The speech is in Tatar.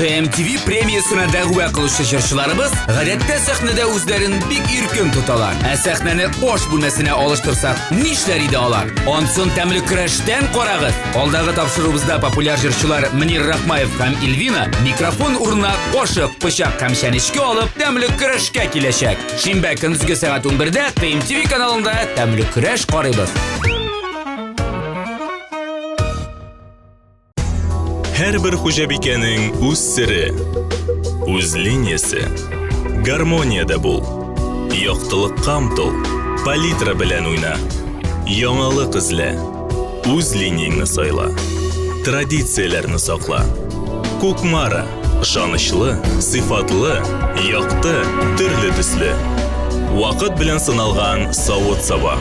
ТМТВ премиясенә дәгъва кылучы җырчыларыбыз гадәттә сәхнәдә үзләрен бик иркен тоталар. Ә сәхнәне аш бүлмәсенә алыштырсак, нишләр иде алар? Ансын тәмле көрәштән карагыз. Алдагы тапшыруыбызда популяр җырчылар Мөнир Рахмаев һәм Эльвина микрофон урынына кашык, пычак һәм чәнечке алып тәмле көрәшкә киләчәк. Шимбә көндезге сәгать 11-дә ТМТВ каналында тәмле көрәш карыйбыз. Һәрбер хуҗабикәнең үз сере, үз линиясе. Гармониядә бул. Яктылыкка омтыл. Палитра белән уйна. Яңалык эзлә. Үз линияңне сайла. Традицияләрне сакла. Кукмара. Ышанычлы, сыйфатлы, якты, төрле төсле. Вакыт белән сыналган савыт-саба.